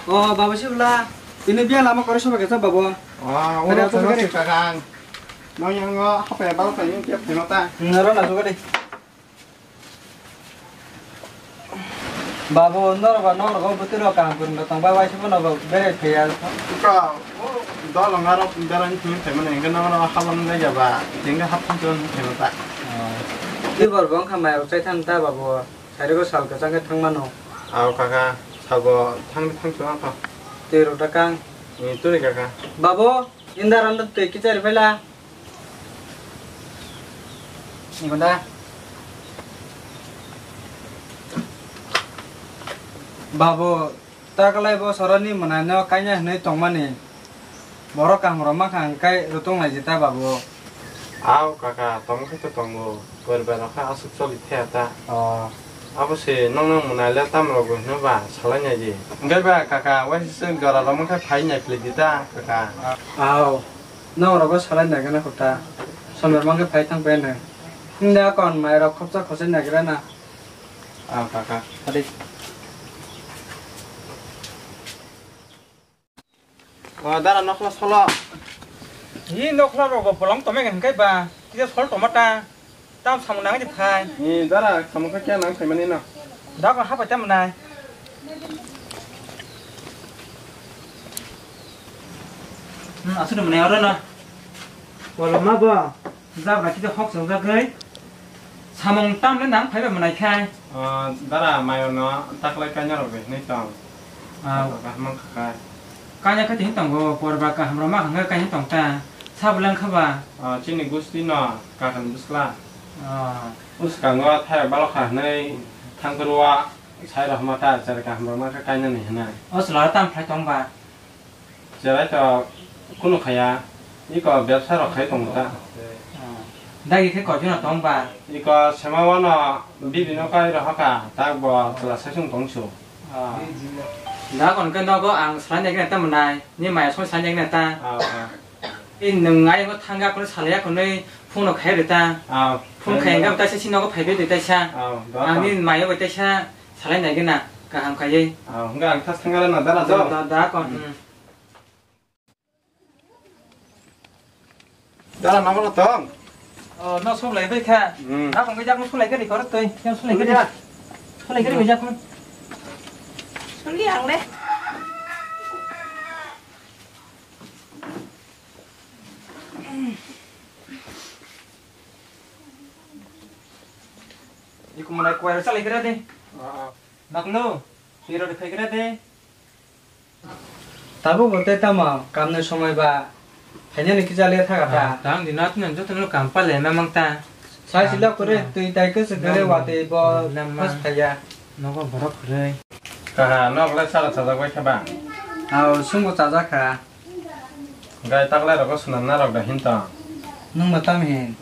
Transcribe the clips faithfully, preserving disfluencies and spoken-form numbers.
O, babo sibla. Ini biya lama kore soba kesa, babo. Ah, oro. Kare ato thangma kare. Sikha kang. Nang yang ngo hapaya bal kha yung kep thema ta. Naro na suka de. Babo, norok ba, norok o bwtwi rok kaham kwrwng rok tong bai, waisa bono bo berai phaiya. Ka, o dol ngarok berai thung thai mani, hingke nang nang halang jai ya ba, hingke hap thung thung thai mata. Tei bor bo wngkha mai rok chai thang ta babo, sai rok sal kwchang khe thang mano. Ao kaka, sabo thang thang thung kha. Tei rok da kang. Ni tuni kaka. Babo, inda ram da tei kichari phai la. Ni konda. Babo, taklai bo soroni mwnai no kaina hinwi tongmani. Borok kaham rok mankha hwnkhe rutung lai jeta babo. Ao kaka, tongkhe to tongo. Poribar rok khe aswk choli thaya ta. Oh. Abo se nokno mwnai le tam rok bo hino ba salai nai di. Hwnkhe ba kaka, waisa se jora rok mankhe phai nai philai di ta kaka. Ao. Nokrogo salai nai gana kota. Somber mankhe phai thang pai nai. Hwnda akon mai rok khopsa khosai nai gra na. Ah, kaka. Adi. O, dara nokla solo. Hi nokla rogo bolong tome hwnkhe ba. Kisa sol tomata. Tam samung nang di phai. Ni dara samung khe kya nang phaimani no? Da ko hapai tam nai. Hmm, aswk mwnai oro no. Bolong ma bo. Jabra kisa hok chongjagwi. Samung tam le nang phaiba mwnai khai. O, dara mayo no taklai kaina rok hinwi tong. Ah. Kaham wngkha khai. Kaina khe tini tongo, porba kaham rok ma hwnwi kaina tong ta. Sabo le wngkha ba? Ah, chini gusti no kakhan bwsla. Ah. Bwskango thai balokha hwnwi thangphuru o sai rok ma kha, chari kaham rok ma kha kainani hwnwi. O chwla tam phlai tong ba? Chwrai to kunu khaya, iko bebsa rok khai tongo ta. Ah. Dagi khe koi jona tong ba? Iko sema wano bibi no kai rohaka, tak bo chwla sai sung tong su. Ah. Da kon ke nogo ang salai nai ta mwnai, ni maya song salai nai ta. Ah, ah. I nwng ai ko thanga ko salai ko nei phone no khai rita. Ah, phone khai ga ta si nogo phai be ta sa. Ah, da. Ang ni maya bai ta sa salai nai gana kaham khai. Ah, hwnga ang thas thanga na dara do. Da, da, da kon. Hmm. Hmm. Dara nangmano tong? Oh, no sok lai bai kha. Hmm. Na kong jak sok lai kari kor toi. Yang sok lai kari. Sok lai kari jak. Suli ang le. Iku mana kuai salai kira de. Ah, ah. Maklo, piro de khai kira de. Tabuk bo tei tamo, kamni somoi ba, phainani kisa le thaga ta. Ah, tang di nat nang joto no kam pale na mang ta. Sai sila kore, twi tai kese kore, watwi bo, lamma. Pas phaiya. Nogo borok kwrwi. Kaha, nok le sala sajak bai khe ba? Ao, sumbo chajak kha. Gai taklai rogo swnam na rok da hin tong? Nung ma tam hin?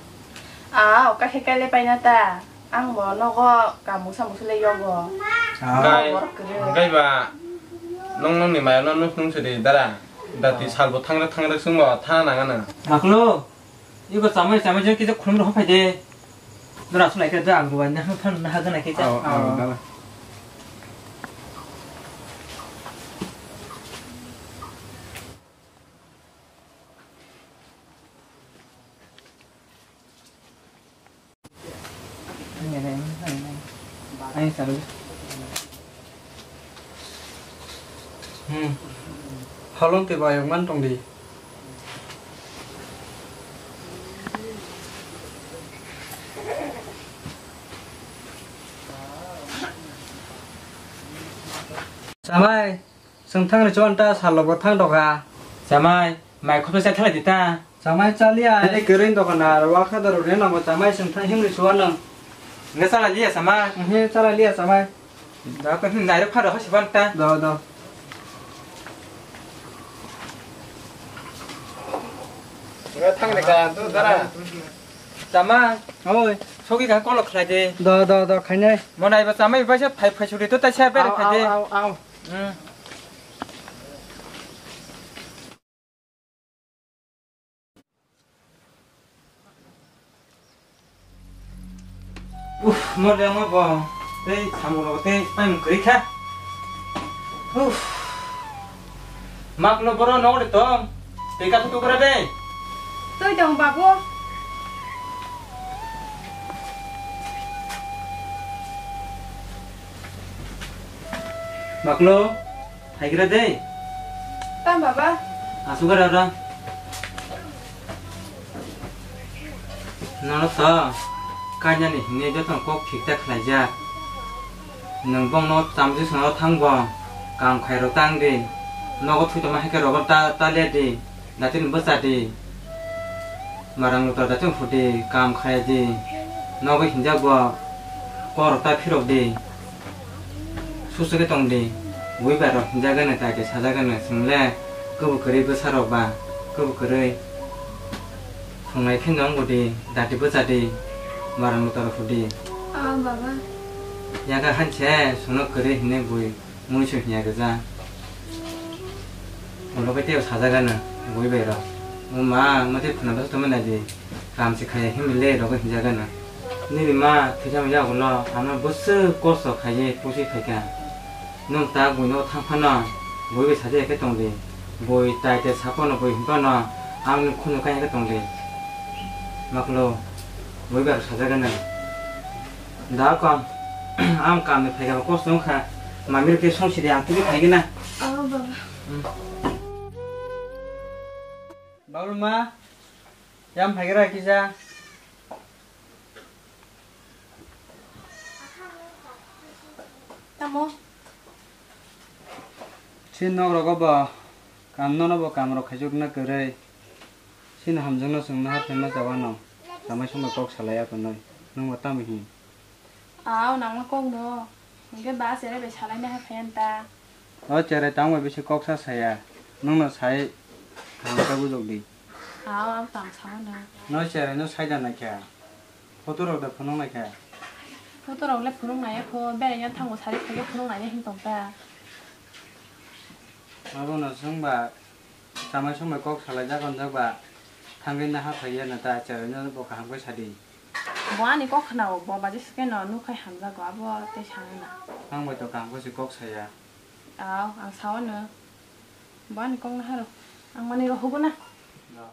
Ao, kakhe kaile paina ta. Ang bo nogo kamung samung sile yogo. Ah. Hwnkhe, borok kwrwi. Hwnkhe ba nwng nokni mayano nuk nung sidi dara. Dati salbo thangrwk thangrwk chwngbo tha nangano. Maklo, iko chamai chamai jeng kisa khulum rok phai de. Dora sulai khe da ang ruwa na phan na hagan khe. Aw, aw, aw, dara. Hmm. Halong tei bayok man tong di. Chamai. Chwng thangni chuan ta sal rok bo thang dokha. Chamai, mai khopsa cha thalai di ta. Chamai chaliya, ani kwrwi dokana, wa kha da rune namo chamai chwng thang himri chuan nang. Nge chala liya chamai. Nge chala liya chamai. Da ko hin nai rok pharo hosi ban ta. Do, do. Nge thang de ka, tu dara. Chamai. Oi. Sogi ka kolo khlai de. Do, do, do, khainai. Monai ba chamai ba se phai phai suri to ta sa ber khlai de. Au, au, au. Hmm. Uff, mo le mo bo. Tei samung rok tei paimung kwrwi kha. Uff. Makno boro nogor tong. Tei katho tukra de. Twi tong babu. Makno, haigra de. Tam baba. Asugar ora. Nono to kainani hinwi jotono kok thik ta khlaijak. Nwng bongno chamjwi swngo thang bo, kam khairok tang di. Nogo thwi tongma hai khe rogo ta, ta le di. Datini bwcha di. Marang lutra datini phu di, kam khai di. Nogo hinjak bo, kok rok ta phirok di. Susu khe tong di, bui bai rok hinjagano, tai tai sajagano, chwng le kwbwi kwrwi bwsa rok ba, kwbwi kwrwi. Thwnglai khe no wng di, dati bwcha di, marang lutra rok phu di. Ah, baba. Yaga hanse, chwngno kwrwi hinwi bui, mui se hinya gajak. Ulo khe teibo sajagano, bui bai rok. O ma, wngma tei phwrwngna bwsa tongma nai di. Kam se khaiya himwi le rogo hinjagano. Nini ma thwisa manya ulo ano bwswk kosto khaiwi pusi phaikha. Nwng ta buino thang phano bui bai sajagya khe tong di. Bui tai tai sa phano bui hwn phano ang nwng khunu kaiya khe tong di. Maklo bui bai sajagano. Da kom ang kam ni phaikha kosto wngkha. Mami rok khe song sidi ang tubui phaigwna. Oh, baba. Hmm. Babul ma, yam phaigra kisa. Tamo? Chini nok rogo bo kam, nono bo kam rok khaijak na kwrwi. Chini hamjakno chwng naha phaima chawano. Chamai sombai kok salai ya kwnwi. Nwng bo tamo hin? Aw, nangma kok no. Hwnkhe ba cherai bai salai naha phai ta. O cherai tang bai bisi kok sa saya. Nwngno sai kaham khe bujok di. Aw, ang tang sao na. No cherai no sai da naikha. Photo rok da phunuk naikha. Photo rok le phunuk nai kho, berai no thango sari phai khe phunuk nai hin tong ta. Abo no chwng ba chamai sombai kok salai jak onjak ba thangwi naha phai ya na ta cherai no bo kaham khe sadi. Bo ani kok khna o, bo baji sike no nuk khai hamjago, abo tei sana na. Ang bai to kaham khe si kok saya. Aw, ang sao no. Bo ani kok naha rw. Ang mani rw hugo na. No.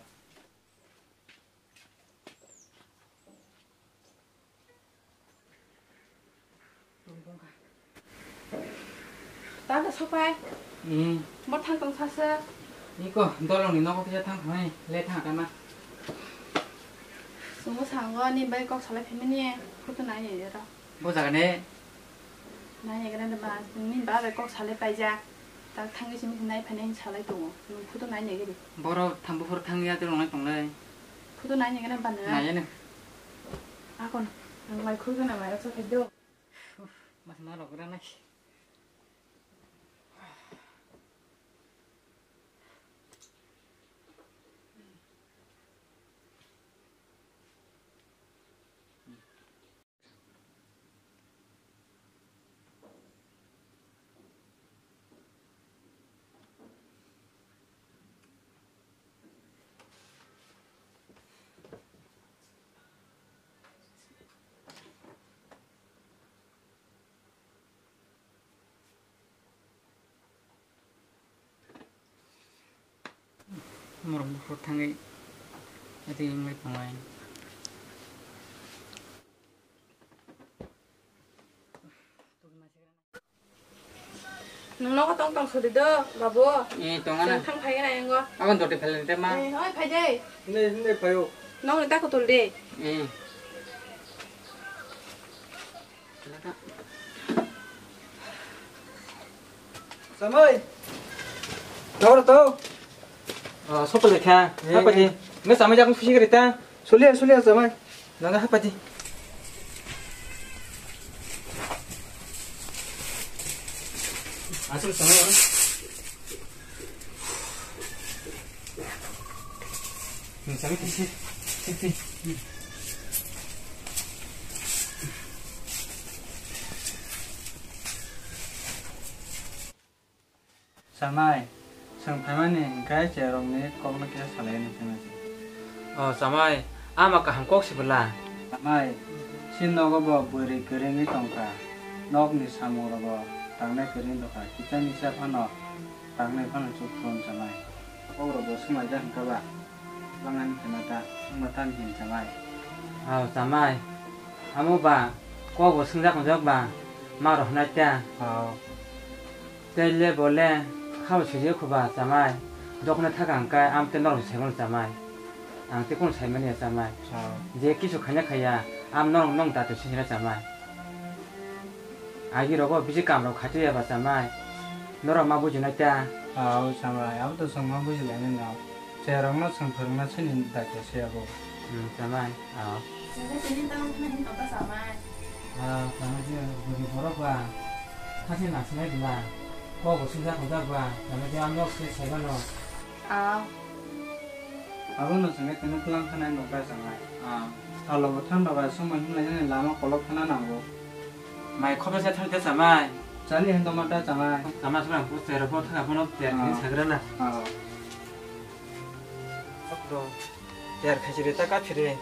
Tata sopai. Hmm. Bo thang tong sasa. Iko, dolong ni nogo kisa thang thangni, le thang kama. Sungo sango ni bai kok salai phimani, photo nai ni ro. Bo jaga ne? Nai ni gana ba, ni ba bai kok salai paija. Ta thangni simi nai phane salai tongo. Photo nai ni gidi. Boro thambu phor thang ya te longnai tongnai. Photo nai ni gana ba na. Nai ya ne. Akon, ang lai khul gana mai rok sa phai do. Mas ma rok ra nai. Morok buphuru thangwi ati wngwi tongo. Nwng nogo tong tong sori do, babu. Eh, tong ano. Nwng thang phai gana yango. Abang doti phai lente ma. Eh, oi phai dei. Hinde, hinde phaio. Nong ni tako tol de. Eh. Samai. Tawar to. Oh, sopal kha. Eh, hapati. Eh. Nge samai jak fusi kerita. Sulia, sulia samai. Nang hapati. Asal samai orang. Nge samai kisi. Kisi. Samai, chwng phaimani hwnkhe cherokni kokno kisa salaini phaimansi. O Samai, ama kaham kok si bwla. Samai, si nogo bo bwrwi kwrwngwi tongkha, nokni samungrogo Tangnai kwrwi wng tongkha, kisa misa phano tangnai phano chukphuru wng chamai. Kokrokbo swmai jak hwnkha ba, bangani hwnkhe ta, wngma tani hwn chamai. Aw chamai, amo ba kokbo swngjak wngjak ba, ma rw hwnai ta. Aw. Tei le bo le khabo sijak kho ba chamai, jokhonai thaka hwnkhe am tei norok se saimano chamai. Ang tei kunu saimani ya chamai. Aw. Je kisu khaina khaiya, am norok nong da to sijak chamai. Agi rogo bisi kam rok khachiya ba chamai. Norok ma bujinai ta. Aw chamai, abo to chwng ma bujilainai no. Cherokno chwng phwrwngna sini dakya se abo. Hmm, chamai. Aw. Nini tamo khna hin tongka chamai. Aw, chamai je bwrwi borok ba. Khasi nasinai bwla. Kok bo swijak hojak ba. Chamai je ang nok se saibano. Aw. Abono chwngwi tini twlang khanai nukha chwngwi. Ah. Salo bo thanda bai somoi himlainani lama kolok khana nango. Mai khobesa thangte chamai. Chali hendo mata chamai. Chamai sumai bo cher bo thanga bono cher ni Ah. sagrana. Ah. Okdo. Cher khaisiri ta kaphiri.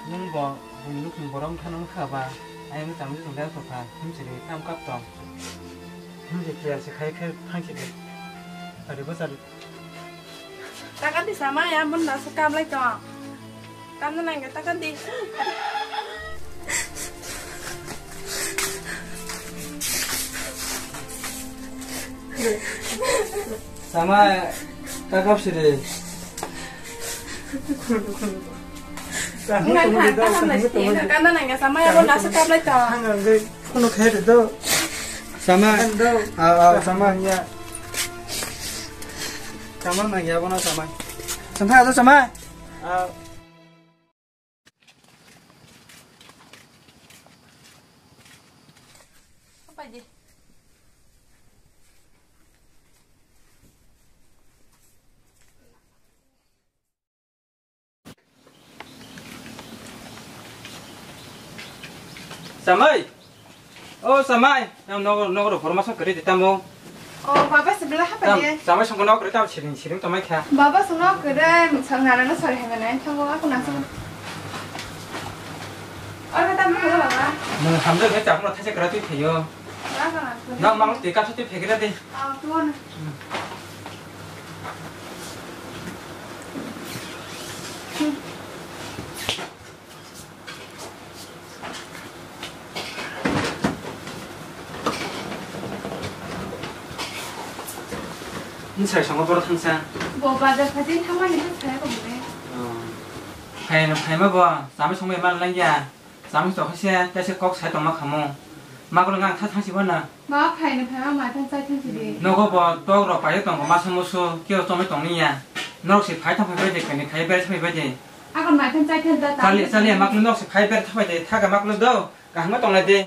Nung bo bini nukni borom thano wngkha ba. Ayang chamli tongda tongkha. Himsiri tam kap tong. Himsi cher se khai khai thangsidi. Ari bo chali. Taka di sama ya, mun nasu kam lai tong. Kam na nang taka di. Sama, takap siri. Ngai than, than na si, kam na nang sama ya, mun nasu kam lai tong. Kono khe de do. Sama. Kan do. Aw, aw, sama ya. Sama na ya bona sama. Sama ada sama. Aw. Apa di? Samai! O Samai! Ang nogo, nogo rok forma song kwrwi di tamo. O, baba se bela hapa Tam, de. Samai song nogo kwrwi tamo siring, siring tongmai kha. Baba song nogo kwrwi, song nana no sori hema nai thango, aku nang song. Oro ka tamo kwrwi baba. Nang hamjak khe chakno thaisa kwrwi twi thaio. Baba, aku Nang mang twi kapsa twi phegra di. Ah, tuan. Nwsai songo borok thangsa. Bo bazar phaidi thangmani khe saya kobore. Oh. Phaino phaima bo, chamai songbai man langya. Chamung tokha se, tei se kok sai tongma khamu. Magulo ngang tha thangsi bo na. Ma phaino phaima ma thang chai thangsi di. Nogo bo tok rok paio tongo masa musu, kio chomai tongni ya. Norok se phai thang phai bai de, kani khai ber phai bai de. Akon ma thang chai thang da ta. Chali, chali, magulo norok se phai ber thang phai de, thaga magulo do, kaham ma tonglai de.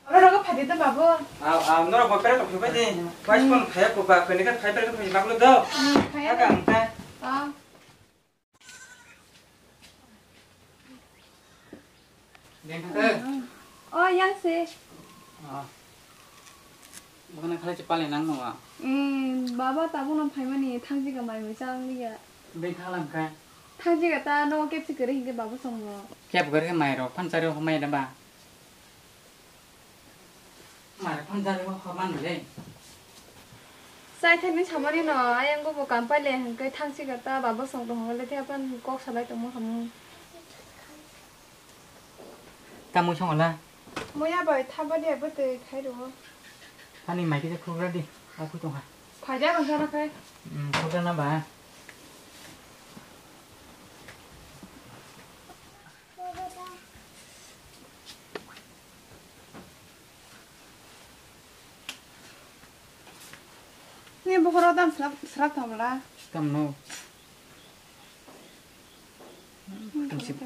Oro rogo phai de to babu. Aw, aw, norok bo ber thang phai bai de. Wais kon phai ko ba, kani khai ber thang phai magulo do. Hmm, phai Thaga da. Ang ta. Ah. Bengkha khe? Oh, yang se. Ah. Bokno khalai se pale nang nongo. Hmm, baba tabukno phaimani thangjiga mai mui chang liya. Bengkha lang khe? Thangjiga ta no kep se kwrwi hinkhe baba songno. Kep kwrwi khe mai rok phan chari homai da ba. Mare phone jari bo hor man le. Chai thani samani no, ayang bo bo kam pai le, hingke thangsi ka ta, baba song tong le, the apan kok salai tongmo hamu. Tamo song la? Moya bai thaba de bo te khai ro. Ani mai kisa khrugra di, aku tong ha. Phaja rong sana khai. Hmm, khrugra na ba. Ni bukhoro dam srap, srap thamla. Tam no. Tam sip.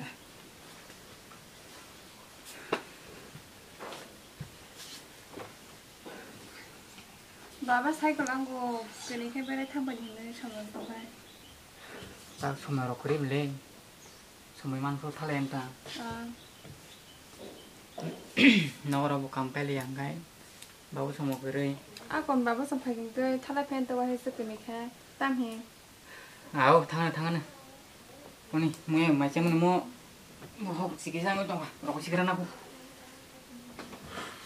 Baba cycle ango kene khe berai thang bai hinwi samung tong hai. Tak somoi rok kwrwi le. Somoi manso thalai ang ta. Ah. Nogo rok bo kam paili ang khai. Babu somoi kwrwi. A kon baba som phai khe thalai phen to wahai se kene khe tam hi. Aw, thangna, thangna. Kuni, mui mai chemani mo, mo hok sikisa mo tongkha, rok sikra na ko.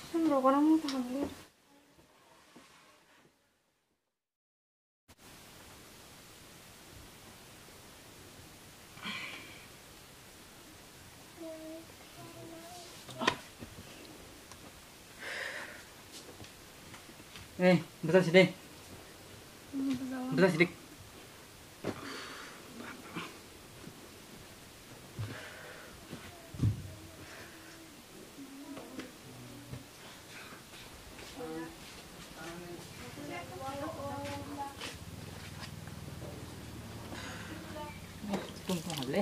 Sem rok na mo thang le. Eh, bwsa sidi. Bwsa sidi. Tung tung hable.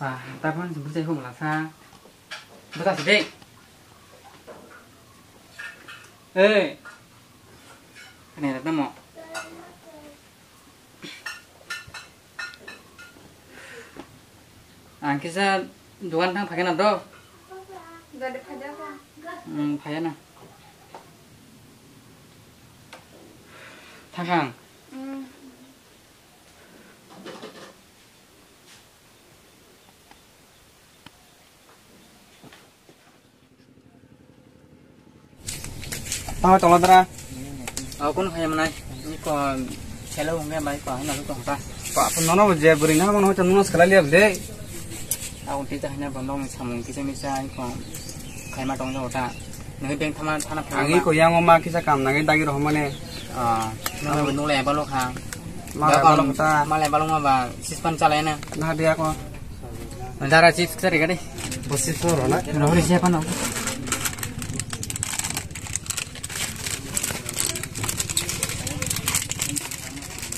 Ah, ta phone se bwsai phone la sa. Bwsa se dei. Ei. Kani ra tamo. Ang kisa dukan thang phai na do. Gari phai da ba. Hmm, phai na. Thang ang. Hmm. Tamo tong dara. Aku nak yang mana? Ini kau selalu nggak mai kau hanya lu kau apa? Kau apa nono je beri nama nono cuma nono sekali lihat deh. Aku tidak hanya bondong samung kisa misa kau kaima tong jauh ta. Nang beng thama thana phai. Ang iko yang ma kisa kam nangai dagi roh mane. Ah, nang nang le balo kha. Ma le balo ta. Ma le balo ma ba sispan chalai na. Na dia ko. Dara chips kari kari. Bo chips ro na. Ro ri siapa no.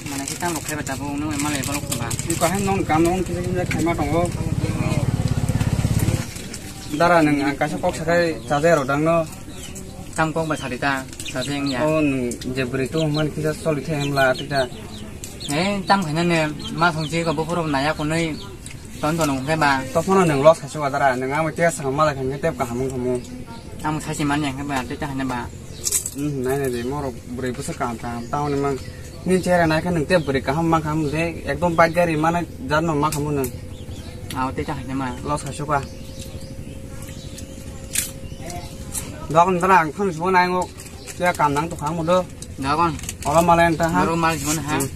Mana kita mau kaya baca bu nung emang level kau ba. Iko hai nong kam nong kisa kisa khaima tongo. Dara nung ang kaisa kok sakai chajai ro dang no. Tam kok ba sari ta, sari yang ya. Oh, nung je beri tu man kisa soli the hemla tita. Eh, tam khaina ne ma song si ko bo phuru naya ko nui ton ton nung khe ba. To phone nung los khasu adara nung amo tia sa mala khan tep ka hamung khamu. Tam khaisi man yang khe ba tita hane ba. Hmm, nai nai de moro beri busa kam kam ta hone mang. Ni chera nai khan nung tep beri kaham mang kham de ekdom bike gari mana jar no ma khamu nung. Ao tita hane ma. Los khasu ka. Dokon dara ang phone subo nai ngok. Tia kam nang to khang mudo. Dagon. Ola malen ta ha. Doro mal jibon ha. Hmm.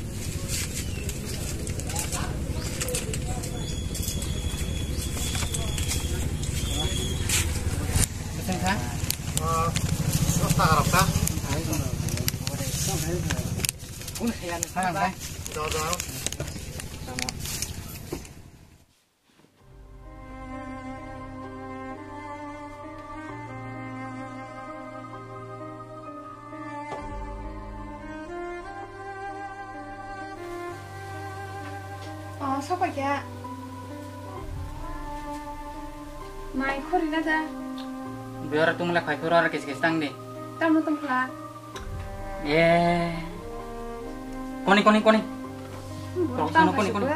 Betul ha? Seratus taka rok ta. Kun khaya ni. Jauh jauh. Oh, sopai kha. Mai khori na da. Biar tung le khai khoro ar kis kis tang di. Tamo tong khla. Eh. Koni, koni, koni. Rok sano koni, koni.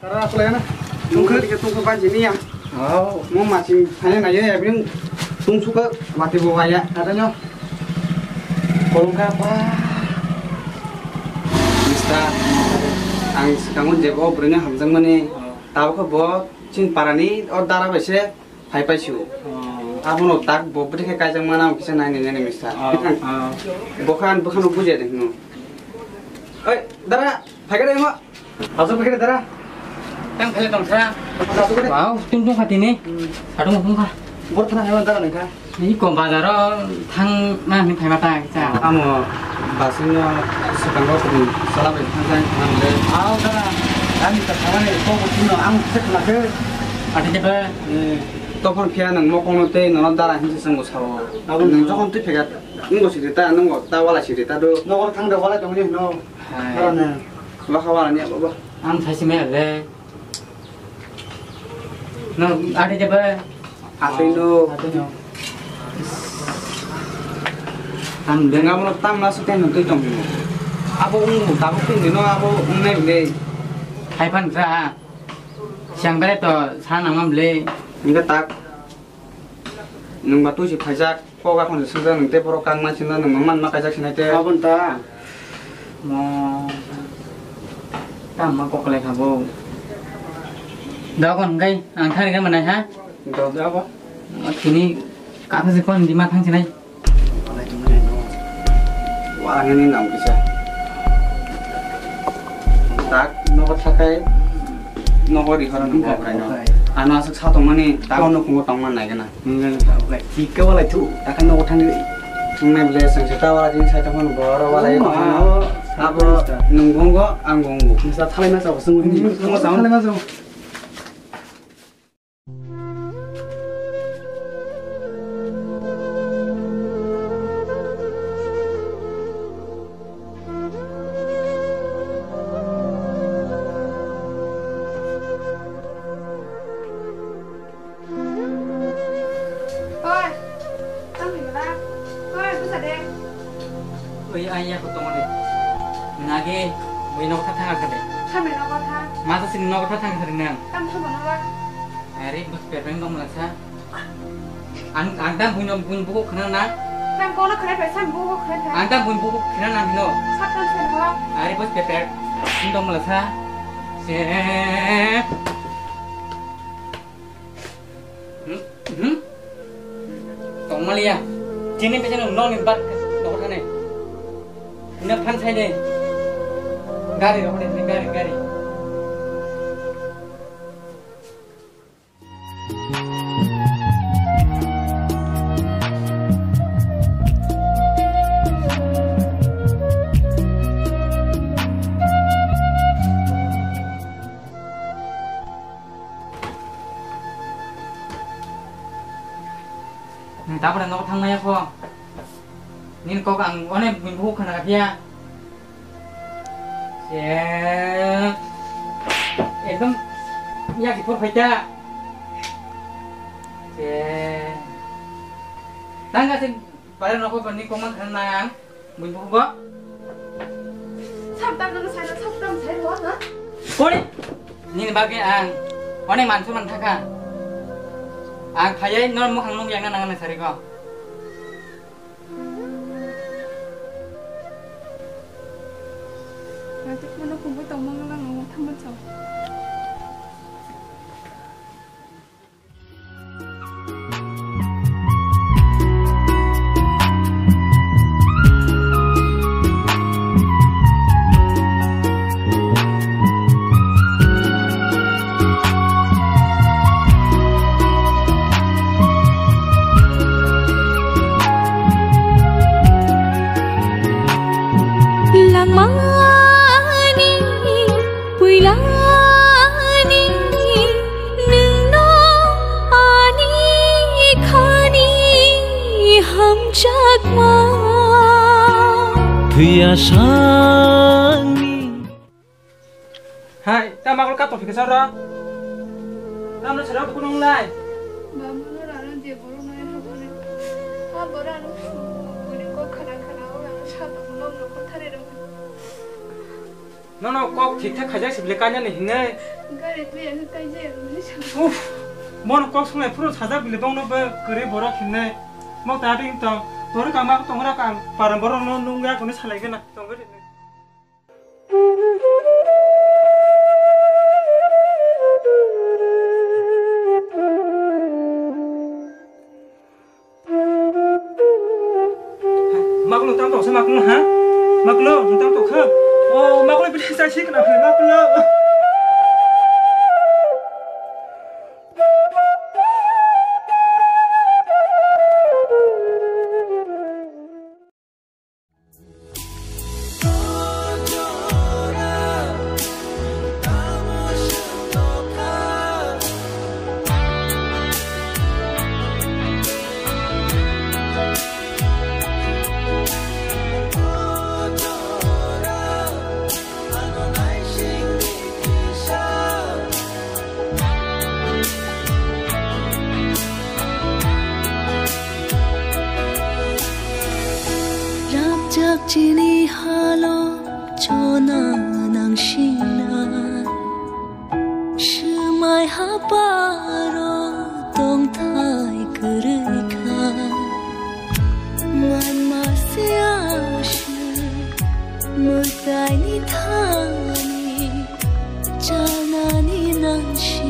Tara asalai na. Tungkha dikhe tungkha banjini ya. Oh. Mo masing thani na ye abin tungsuka wati bo waya. Ada nyo. Kolongka pa. Mister, ang sekarang jebo brenya hamjang mani. Oh. Tabo khe bo chin parani or dara baise. Phai paisio. Oh. Abono tak bo bwtwi khe kaijak mana kisa nai nai nai mista. Oh, oh. Bokhan bokhan bujiya de hino. Oi, dara, phai kare mo. Aso phai kare dara. Tang phai tong sa. Aso phai kare. Wow, tung tung kha tini. Hmm. Adung tung kha. Bor thana hai dara nang kha. Ni ko bazaro thang na ni phai mata kisa. Amo basino sekango pun sala bai thang jang thang de. Aw dara. Ani ta thang ni ko ko tino ang sek na ke. Ati de ba. Eh. Tokon phiya nang mokongno tei nono dara hinse chwngbo sao. Abo nwng jokhon twi phekha, nwngbo siri ta, nwngbo ta wala siri ta do. Nokor thang da wala tongni hino. Hai. Dara ne. Wala kha wala ni abo bo. Ang saisi me le. No, ade je ba. Atwi no. Atwi no. Ang denga mo tam la su ten twi tong. Abo ung tabuk tin dino abo ung ne le. Hai phan sa. Siang bere to sa nangma bwle. Hingke tak. Nwng ba twi se phaijak, kok akhon se swngjak, nwng tei borok kang ma swngjak, nwng man ma kaijak sinai te. Aboni ta. Mo tamo kok le kha bo. Dogon gai ang thani ga manai ha. Do. Dogon. Tini Apa sih kon di matang sinai? Wala nini nam kisa. Tak nogo thakai nogo di horan nogo brai no. Ano asuk sa tongmani tak nogo tongman nai gana. Ika wala tu tak nogo thang. Nai bele sang seta wala din sai tongman boro wala iko. Abo nung gongo ang gongo. Misa thalai ma sa sung. Thalai ma sa. Oi, tamo hinwi la? Oi, bwsa de. Oi, ai ya ko tongode. Nage, oi nok tha thang kha de. Samne nok tha. Ma ta sin nok tha thang kha de nang. Tam su bono ba. Are bus pe peng dong la sa. Ang ang tam buino buin buku khna na. Tam kono khna pe sam buku khna pe. Ang tam buin buku khna na bino. Sat tam sen ho. Are bus pe pe. Dong la sa. Se. Hmm? Hmm? Tongmaliya. Chini pesa nong nong ni bat nokor thane. Ina phan sai de. Gari rok de gari gari. Nwng tabra nogo thangmaya kho. Nini kok ang onek buini bukhuk khna kha phiya. Se ekdom yaki por phaita. Se tanga se bare nogo bani kok man khna ang. Buini bukhuk bo. Sabtam no sai no sabtam sai ro ha. Kori. Nini bagwi ang onek mansu man thaka. Ang phaiwi nor mukhang nuk yakna nangani sari ko. Natik mano kumbu tongmang lang ang thamban chao. Langmani puilani nwngno ani khani hamjakma. Thwiya sangni. Hai, ta magul kato phikisa ro. Tamno sera bukunung lai. Bamuno rano je boro nai habore. Ha boro ano buni ko khana khana o ano sato nok nok thare ro. Nono kok thik thak khaijak se bile kanya ni hinne. Gari tu yang kai je ro ni sa. Uff. Mon kok sungai phuru sajak bile bongno be kwrwi borok hinne. Mok ta ding tong. Tor kama tongra kang param borok no nungya kuni salai gana. Tong gari. Maklo, tang toksa maklo, ha? Maklo, tang tokha. Oh, maklo, bini sai sik na, maklo. Rapjak chini halo chona nangsinai. Swmai haparo tongthai kwrwi kha. Manma se aswk mwtaini thani chanani nangsi.